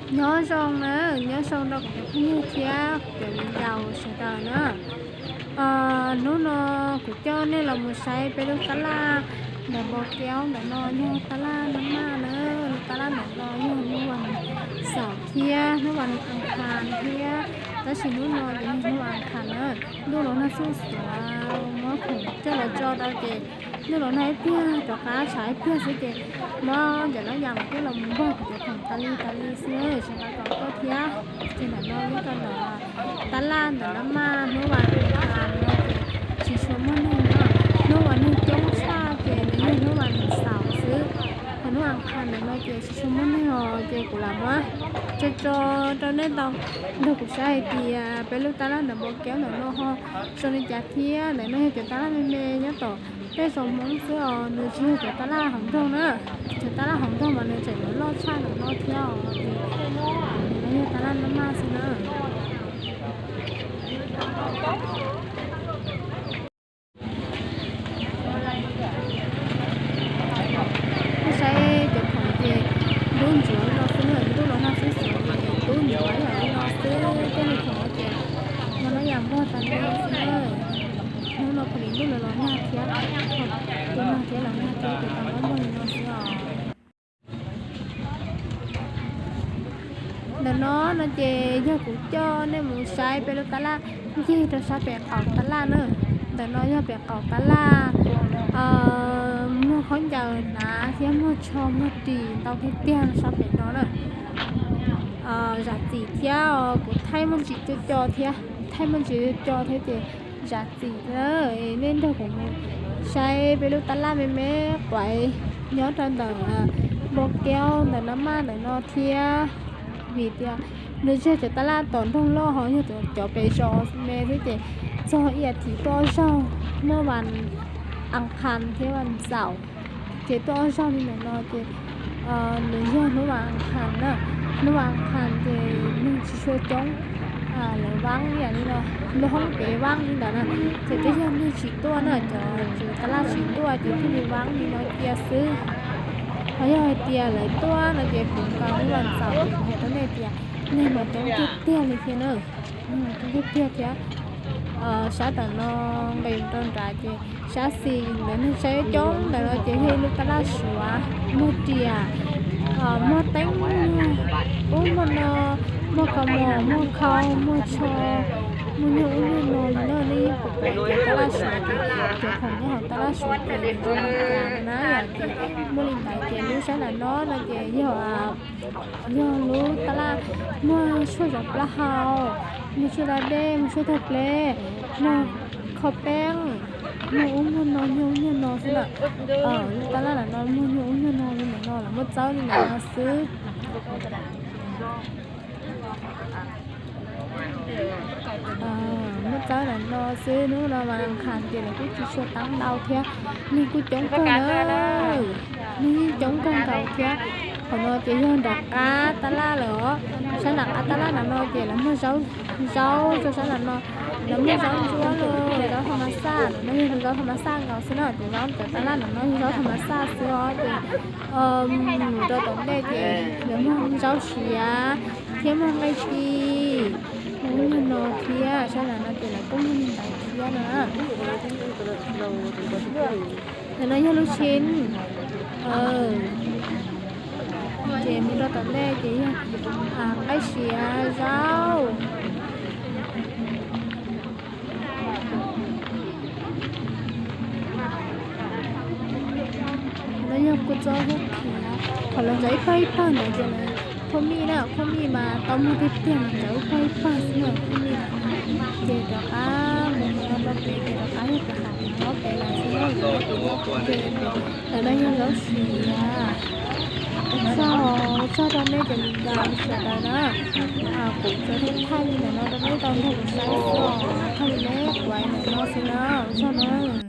Nyob zoo na, nyob zoo rau kuv cov phooj ywg thiab cov viv ncaus sawv daws na. Hnub no kuv coj nej los mus saib peb lub tab laj ntawm Npau Kev ntawm no yog tab laj Nab Maj na. Lub tab laj ntawm no yog hnub vas xaum thiab hnub vas as khas thiab, tab sis hnub no ces yog hnub vas as khas na. Ntuj los nag xuj xuav, muab khoom coj los tso rau ces ntuj los nag ib pliag rov qab tshav ib pliag xwb ces muab cov nab yas coj los mus npog kuv cov khoom tas li tas li xwb na, tsis nqa kom tuaj thiab. Ces ntawm no nyob rau ntawm tab laj ntawm Nab Maj hnub vas as khas no ces tsis tshua muaj neeg na. Hnub uas neeg coob tshaj ces nws yog hnub vas xaum xwb, ho hnub vas as khas ntawm no ces tsis tshua muaj neeg os. Ces kuv lam muab tso tso rau nej tau nrog kuv saib hais tias peb lub tab laj ntawm Npau Kev ntawm no ho zoo li cas thiab. Ntawm no yog cov tab laj me me nyob tom tej zos Hmoob xwb os, nws tsis yog cov tab laj hauv nroog na. Cov tab laj hauv nroog mas nws tseem yuav loj tshaj ntawm no thiab os. Ces ntawm no yog tab laj Nab Maj xwb na. Nej saib cov khoom ces ntub ntsuav li no xwb na, ntuj los nag xuj xuav ces ntub ntsuav yam li no xwb. Tej li khoom no ces muab nab yas npog tas li xwb na. Hnub no pom li ntuj los los nag thiab, tus nag thiab los nag thiab ces tau muab npog li no xwb os. Ntawm no no ces yog kuv coj nej mus saib peb lub tab laj ncig rau sab pem qaum tab laj na. Ntawm no yog pem qaum tab laj, muag khaub ncaws hnav thiab muag tsho muag ris ntau tiag tiag sab pem no na. Zam txim thiab, kuv thaij muaj ntsis co co thiab, thaij muaj ntsis co co thiab ces zam txim na. Nej nrog kuv mus saib peb lub tab laj me me quav nyob rau ntawm Npau Kev ntawm Nab Maj ntawm no thiab. Vim tias nws tsis yog cov tab laj tom nroog loj, ho yog cov pem zos me thiab ces txog ib as thiv tuaj ob zaug, muaj vas as khas thiab vas xaum. Ces tuaj ob zaug li ntawm no ces nws yog hnub vas as khas na. Hnub vas as khas ces neeg tsis tshua coob, lawv vaab ib yam li no, lub hoob pem vaab li ntawd na. Ces twb yog neeg tsis tuaj na, cov tswv tab laj tsis tuaj ces thiaj li vaab li no cia xwb. Ho yog hais tias lawv tuaj no ces kuv nkaus hnub vas xaum ces kuv hais rau nej tias neeg mas coob tiag tiag li thiab na. Neeg mas coob tiag tiag thiab. Sab tom no nqis rau nrad ces sab xis ntawd neeg saib coob ntawd no ces yog ib lub tab laj Suav, muag riam, muag teeb, muag ub muag no, muag kaus mom, muag khau, muag tsho, muag nyuag ub nyuag no li na. Nej yeej pom pom cov tab laj Suav ces cov khoom nyob hauv tab laj Suav ces zoo li cas na yom. Ces muaj li ntawd ces lub sab nram no no ces yog, yog lub tab laj muag tshuaj zov plaub hau, muag tshuaj da dej, muag tshuaj tawg pleb, muag kho peeb, muag ub muag no, nyuag ub nyuag no xwb na. Lub tab laj nram no muag nyuag ub nyuag no li ntawm no, lawv muab txawb li ntawm no xwb. Muab txawb nram no xwb, hnub no vas as khas ces lawv kuj tsis tshua taab ntau thiab, neeg kuj coob kawg na. Neeg yeej coob kawg nkaus thiab. Qhov no ces yog nram qab tab laj lawm os. Sab nram qab tab laj nram no ces lawv muag zaub, zaub rau sab nram no, lawv muag zaub ntsuab los zaub tha ma xaj, no yog zaub tha ma xaj nkaus xwb na. Ces zaub cov tab laj nram no yog zaub tha ma xaj xwb os. Ces mus rau tom ntej ces lawv muag zaub siav thiab muag nqaij ci, muag ub muag no thiab. Sab nram no ces lawv kuj muag li ntawd thiab na. Ntawm no yog lub tsheb, ces mus rau tom ntej ces yog nqaij siav zaub. No yog kua txob thiab khiav, qhov lawv ntxuav ib pawg ib pawg ntawd ces lawv khuab mij na, khuab mij mas tau muag tiag tiag mas ntxuav ib pawg ib pawg xwb na, khuab mij na. Ces rov qab mus rau pem ces rov qab yog pem qaum nyob pem lawm xwb na, pem nyob pem ces ntawm no yog zaub siav. Ua tsaug, ua tsaug rau nej cov viv ncaus sawv daws na. Kuv tsuas thaij li ntawm no rau nej tau nrog kuv saib xwb, thaij li neb kuv ntawm no xwb na, ua tsaug na.